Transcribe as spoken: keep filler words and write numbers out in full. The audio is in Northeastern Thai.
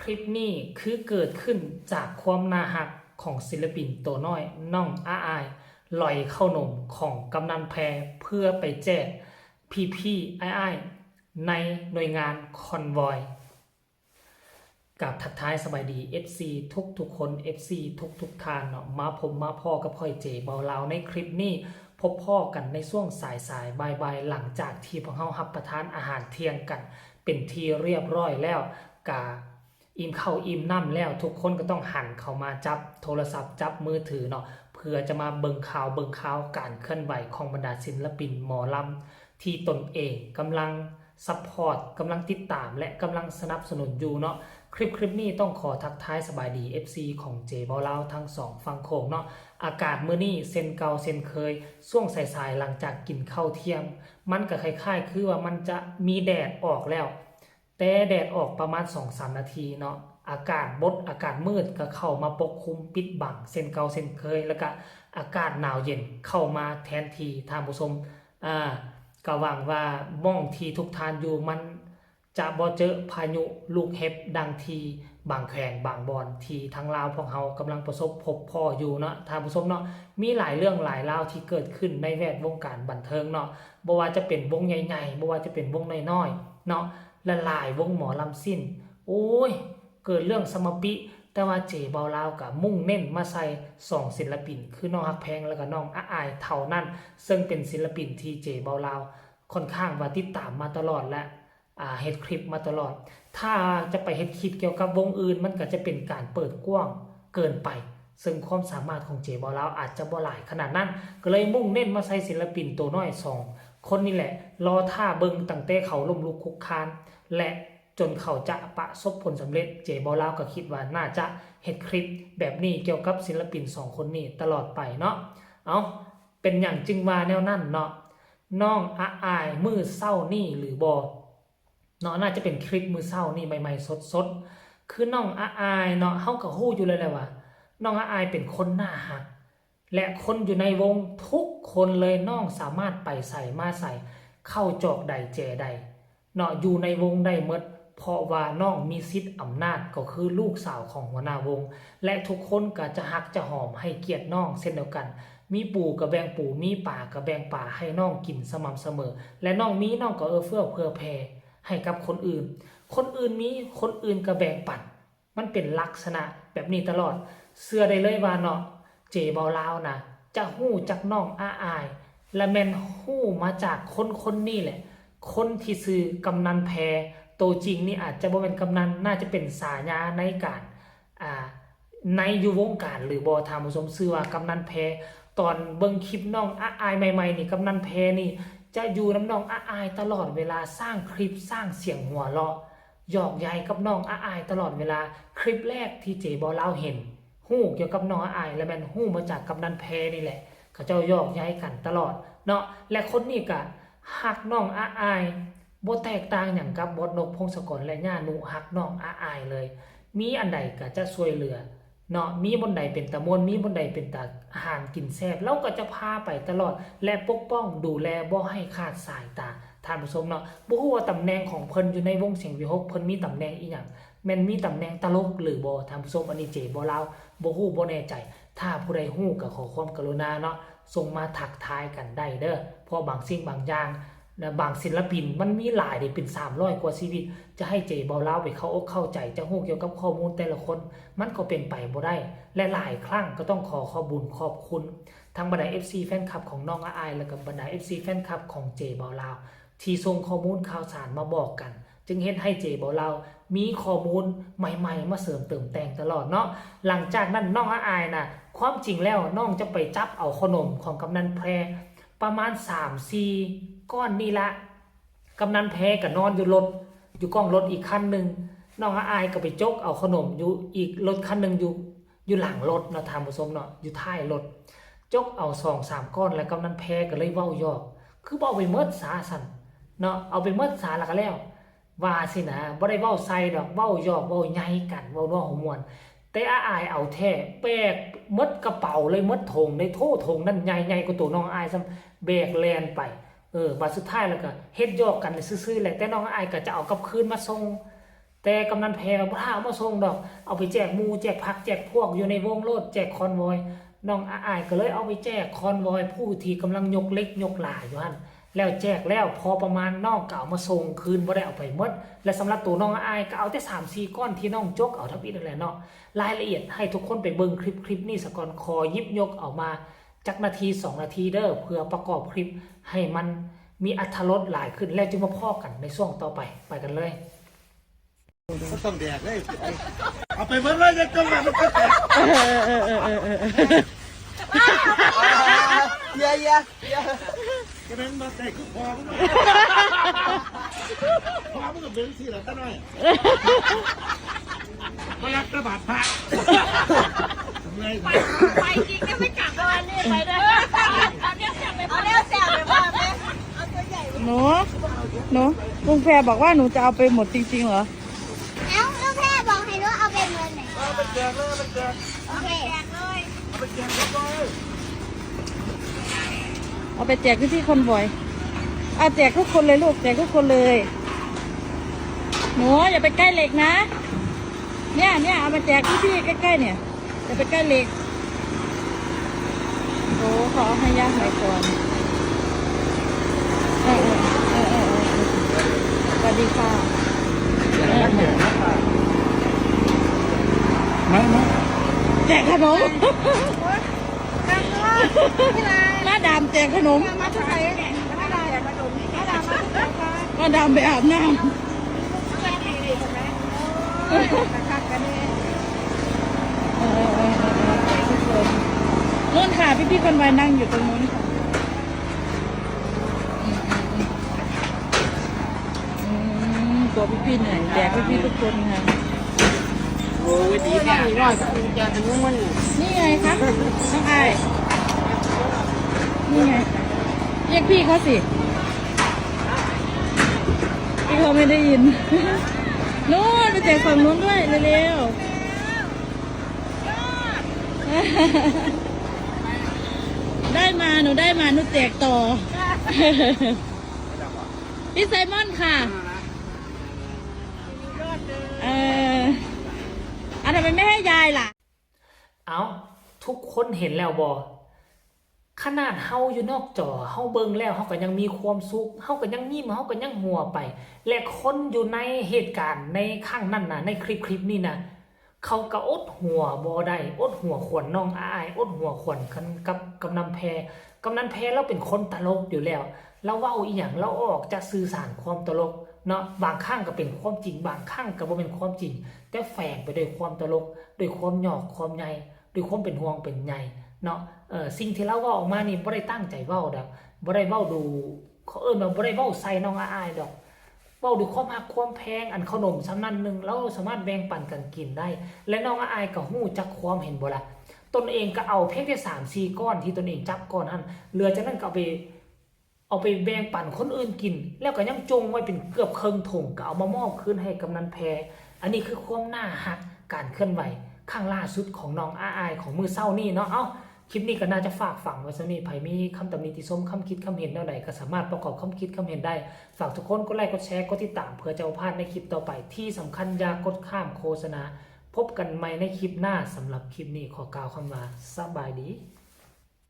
คลิปนี้คือเกิดขึ้นจากความน่าฮักของศิลปินตัวน้อยน้องอาอาย ลอยข้าวหนมของกำนันแพรเพื่อไปแจกพี่ๆอ้ายๆในหน่วยงานคอนวอย กราบทักทายสบายดี เอฟซี ทุกๆคน เอฟซี ทุกๆท่านเนาะ มาพบมาพ้อกับข้อยเจเบาลาวในคลิปนี้ พบพ้อกันในช่วงสายๆบ่ายๆ หลังจากที่พวกเฮารับประทานอาหารเที่ยงกันเป็นที่เรียบร้อยแล้ว กะอิ่มข้าวอิ่มน้ำแล้ว ทุกคนก็ต้องหันเข้ามาจับโทรศัพท์จับมือถือเนาะ เพื่อจะมาเบิ่งข่าวเบิ่งข่าวการเคลื่อนไหวของบรรดาศิลปินหมอลำที่ตนเองกำลัง support กำลังติดตามและกำลังสนับสนุนอยู่เนาะ คลิปคลิปนี้ต้องขอทักทายสบายดี เอฟซี ของเจเบาลาวทั้งสองฝั่งโขงเนาะ อากาศมื้อนี้เช่นเก่าเช่นเคย ช่วงสายๆหลังจากกินข้าวเที่ยง มันก็คล้ายๆคือว่ามันจะมีแดดออกแล้ว แต่แดดออกประมาณสองสามนาทีเนาะ อากาศบดอากาศมืดก็เข้ามาปกคลุมปิดบังเช่นเก่าเช่นเคย แล้วก็อากาศหนาวเย็นเข้ามาแทนที่ท่านผู้ชม อ่า ก็หวังว่าหม่องที่ทุกท่านอยู่มันจะบ่เจอพายุลูกเห็บดังที่บางแขวงบางบ่อนที่ทางลาวพวกเฮากำลังประสบพบพ้ออยู่เนาะท่านผู้ชมเนาะ มีหลายเรื่องหลายราวที่เกิดขึ้นในแวดวงการบันเทิงเนาะ บ่ว่าจะเป็นวงใหญ่ๆ บ่ว่าจะเป็นวงน้อยๆ เนาะ และหลายวงหมอลำสิ้น โอ้ย เกิดเรื่องสมปิ แต่ว่าเจเบาลาวก็มุ่งเน้นมาใส่สองศิลปิน คือน้องฮักแพงแล้วก็น้องอาอายเท่านั้น ซึ่งเป็นศิลปินที่เจเบาลาวค่อนข้างว่าติดตามมาตลอดและ อ่า เฮ็ดคลิปมาตลอด ถ้าจะไปเฮ็ดคลิปเกี่ยวกับวงอื่น มันก็จะเป็นการเปิดกว้างเกินไป ซึ่งความสามารถของเจเบาลาวอาจจะบ่หลายขนาดนั้น ก็เลยมุ่งเน้นมาใส่ศิลปินตัวน้อยสองคนนี่แหละ รอท่าเบิ่งตั้งแต่เขาล้มลุกคลุกคลาน และจนเขาจะประสบผลสำเร็จ เจเบาลาวก็คิดว่าน่าจะเฮ็ดคลิปแบบนี้เกี่ยวกับศิลปินสองคนนี้ตลอดไปเนาะ เอ้า เป็นหยังจึงว่าแนวนั้นเนาะ น้องอาอายมื้อเช้านี่หรือบ่ เนาะ น่าจะเป็นคลิปมื้อเช้านี่ใหม่ๆสดๆ คือน้องอาอายเนาะ เฮาก็ฮู้อยู่แล้วแหละว่า น้องอาอายเป็นคนน่าฮัก และคนอยู่ในวงทุกคนเลย น้องสามารถไปไสมาไส เข้าจอกใดแจใด เนาะ อยู่ในวงได้หมด เพราะว่าน้องมีสิทธิ์อำนาจก็คือลูกสาวของหัวหน้าวง และทุกคนก็จะฮักจะหอมให้เกียรติน้องเช่นเดียวกัน มีปูก็แบ่งปู มีปลาก็แบ่งปลาให้น้องกินสม่ำเสมอ และน้องมีน้องก็เอื้อเฟื้อเผื่อแผ่ให้กับคนอื่น คนอื่นมีคนอื่นก็แบ่งปัน มันเป็นลักษณะแบบนี้ตลอด เชื่อได้เลยว่าเนาะ เจเบาลาวนะ จะฮู้จักน้องอาอาย และแม่นฮู้มาจากคนคนนี้แหละ คนที่ชื่อกำนันแพร ตัวจริงนี่อาจจะบ่แม่นกำนัน น่าจะเป็นฉายาในการ อ่า ในอยู่วงการหรือบ่ ท่านผู้ชม ชื่อว่ากำนันแพร ตอนเบิ่งคลิปน้องอาอายใหม่ๆนี่ กำนันแพรนี่จะอยู่นำน้องอาอายตลอดเวลา สร้างคลิปสร้างเสียงหัวเราะ หยอกใยกับน้องอาอายตลอดเวลา คลิปแรกที่เจเบาลาวเห็น ฮู้เกี่ยวกับน้องอาอาย และแม่นฮู้มาจากกำนันแพรนี่แหละ เขาเจ้าหยอกใยกันตลอดเนาะ และคนนี้ก็ฮักน้องอาอาย บ่แตกต่างหยังกับบอสนก พงศกร และย่านุฮักน้องอาอายเลย มีอันใดก็จะช่วยเหลือเนาะ มีบ่อนใดเป็นตาม่วน มีบ่อนใดเป็นตาอาหารกินแซ่บ ลาวก็จะพาไปตลอด และปกป้องดูแลบ่ให้ขาดสายตา ท่านผู้ชมเนาะ บ่ฮู้ว่าตำแหน่งของเพิ่นอยู่ในวงเสียงวิหค เพิ่นมีตำแหน่งอีหยัง แม่นมีตำแหน่งตลกหรือบ่ ท่านผู้ชม อันนี้เจเบาลาวบ่ฮู้บ่แน่ใจ ถ้าผู้ใดฮู้ก็ขอความกรุณาเนาะ ส่งมาทักทายกันได้เด้อ เพราะบางสิ่งบางอย่างนะ บางศิลปินมันมีหลายเด้ เป็นสามร้อยกว่าชีวิต จะให้เจเบาลาวไปเข้าอกเข้าใจ จะฮู้เกี่ยวกับข้อมูลแต่ละคน มันก็เป็นไปบ่ได้ และหลายครั้งก็ต้องขอขอบบุญขอบคุณ ทั้งบรรดา เอฟซี แฟนคลับของน้องอาอาย และกับบรรดา เอฟซี แฟนคลับของเจเบาลาว ที่ส่งข้อมูลข่าวสารมาบอกกัน จึงเฮ็ดให้เจเบาลาวมีข้อมูลใหม่ๆมาเสริมเติมแต่งตลอดเนาะ หลังจากนั้นน้องอาอายนะ ความจริงแล้วน้องจะไปจับเอาขนมของกำนันแพร ประมาณสามสี่ก้อนนี่ละ กำนันแพรก็นอนอยู่รถ อยู่กองรถอีกคันหนึ่ง น้องอาอายก็ไปจกเอาขนมอยู่อีกรถคันหนึ่งอยู่ อยู่หลังรถเนาะ ท่านผู้ชมเนาะ อยู่ท้ายรถ จกเอาสองสามก้อน แล้วกำนันแพรก็เลยเว้าหยอก คือบ่เอาไปหมดซะซั่นเนาะ เอาไปหมดซะแล้วก็แล้ว ว่าสินะ บ่ได้เว้าใส่ดอก เว้าหยอก เว้าใยกัน เว้านัวหัวม่วน แต่อาอายเอาแท้ แบกหมดกระเป๋าเลย หมดถงเลย โถ ถงนั่นใหญ่ ใหญ่กว่าตัวน้องอาอายซ้ำ แบกแล่นไป เออ บัดสุดท้ายแล้วก็เฮ็ดหยอกกันซื่อๆแหละ แต่น้องอาอายก็จะเอากลับคืนมาส่ง แต่กำนันแพว่าบ่ท่าเอามาส่งดอก เอาไปแจกหมู่แจกพรรคแจกพวกอยู่ในวงโลด แจกคอนวอย น้องอ้ายก็เลยเอาไปแจกคอนวอยผู้ที่กำลังยกเหล็กยกหล่าอยู่หั่น แล้วแจกแล้วพอประมาณน้องก็เอามาส่งคืน บ่ได้เอาไปหมด และสำหรับตัวน้องอ้ายก็เอาแต่สามสี่ก้อนที่น้องจกเอาทำอิฐนั่นแหละเนาะ รายละเอียดให้ทุกคนไปเบิ่งคลิปคลิปนี้ซะก่อน ขอหยิบยกเอามาจักนาทีสองนาทีเด้อ เพื่อประกอบคลิปให้มันมีอรรถรสหลายขึ้น แล้วจึงมาพ้อกันในช่วงต่อไป ไปกันเลย ก็ต้องแดกเลย เอาไปเบิ่งเลยจะจงหวะมันก็แตก เออเออเออเออเออเออ เยียเยียเยีย กระเด็นมาแตกคือพอมึงพอมึงกับเบนซี่หรอตั้งหน่อยมารักกระบาดพระเลย ไปจริงก็ไม่กลับวันนี้ไปด้วย เอาเรียกแซวไปว่าแม่เอาตัวใหญ่ หนูหนูลุงแพรบอกว่าหนูจะเอาไปหมดจริงๆเหรอ เอ้าแล้วแพรบอกให้หนูเอาไปเมืองไหน เอาไปแจกเลยเอาไปแจก โอเค เอาไปแจกเลย เอาไปแจกที่พี่คอนวอย เอาแจกทุกคนเลยลูก แจกทุกคนเลย หนูอย่าไปใกล้เหล็กนะ เนี่ยเนี่ยเอามาแจกที่พี่ใกล้ๆเนี่ย อย่าไปใกล้เหล็ก โอ้เขาเอาให้ย่าหอยก่อน เออเออเออเออเออเออสวัสดีค่ะ มามา แจกขนม มาดามแจกขนม มาทางไหนมาดามมาดามมาทางไหนคะ มาดามไปอาบน้ำ มาดีดีไหม เออเออเออเออเออทุกคนนู่นค่ะ พี่พี่ๆคนไว้นั่งอยู่ตรงนู้นค่ะ อืมอืมอืมอืมตัวพี่พี่ๆเหนื่อยแจกพี่พี่ๆทุกคนค่ะ โอ้ยดีเนี่ย รอดจะถึงมัน นี่ไงคะน้องอายนี่ไง เรียกพี่เขาสิ พี่เขาไม่ได้ยิน นู่นไปแจกฝั่งนู้นด้วยเร็วๆ ได้มาหนูได้มาหนูแจกต่อ พี่ไซมอนค่ะ เอออ่ะทำไมไม่ให้ยายล่ะ เอาทุกคนเห็นแล้วบ่ ขนาดเฮาอยู่นอกจอ เฮาเบิ่งแล้ว เฮาก็ยังมีความสุข เฮาก็ยังยิ้ม เฮาก็ยังหัวไป และคนอยู่ในเหตุการณ์ในครั้งนั้นนะ ในคลิปคลิปนี้นะ เขาก็อดหัวบ่ได้ อดหัวขวัญน้องอาย อดหัวขวัญกันกับกำนันแพ กำนันแพลาวเป็นคนตลกอยู่แล้ว ลาวเว้าอีหยัง ลาวออกจะสื่อสารความตลกเนาะ บางครั้งก็เป็นความจริง บางครั้งก็บ่เป็นความจริง แต่แฝงไปด้วยความตลก ด้วยความหยอกความใย ด้วยความเป็นห่วงเป็นใยเนาะ เออ สิ่งที่ลาวเว้าออกมานี่บ่ได้ตั้งใจเว้าดอก บ่ได้เว้าดู เขาเอิ้นว่าบ่ได้เว้าใส่น้องอายดอก เว้าด้วยความฮักความแพง อันขนมส่ำนั้นหนึ่ง ลาวสามารถแบ่งปันกันกินได้ และน้องอายก็ฮู้จักความ เห็นบ่ล่ะ ตนเองก็เอาเพียงแต่สามสี่ก้อนที่ตนเองจับก้อนหั่น เหลือจากนั้นก็เอาไป เอาไปแบ่งปันคนอื่นกิน แล้วก็ยังจงไว้เป็นเกือบเคิ่งถุง ก็เอามามอบคืนให้กำนันแพ อันนี้คือความน่าฮัก การเคลื่อนไหวครั้งล่าสุดของน้องอายของมื้อเช้านี้เนาะ เอ้า คลิปนี้ก็น่าจะฝากฝังไว้ส่ำนี้ ไผมีคำตำหนิติชม คำคิดคำเห็นแนวใดก็สามารถประกอบคำคิดคำเห็นได้ ฝากทุกคนกดไลค์กดแชร์กดติดตามเพื่อจะบ่พลาดในคลิปต่อไป ที่สำคัญอย่ากดข้ามโฆษณา พบกันใหม่ในคลิปหน้า สำหรับคลิปนี้ขอกล่าวคำว่าสบายดี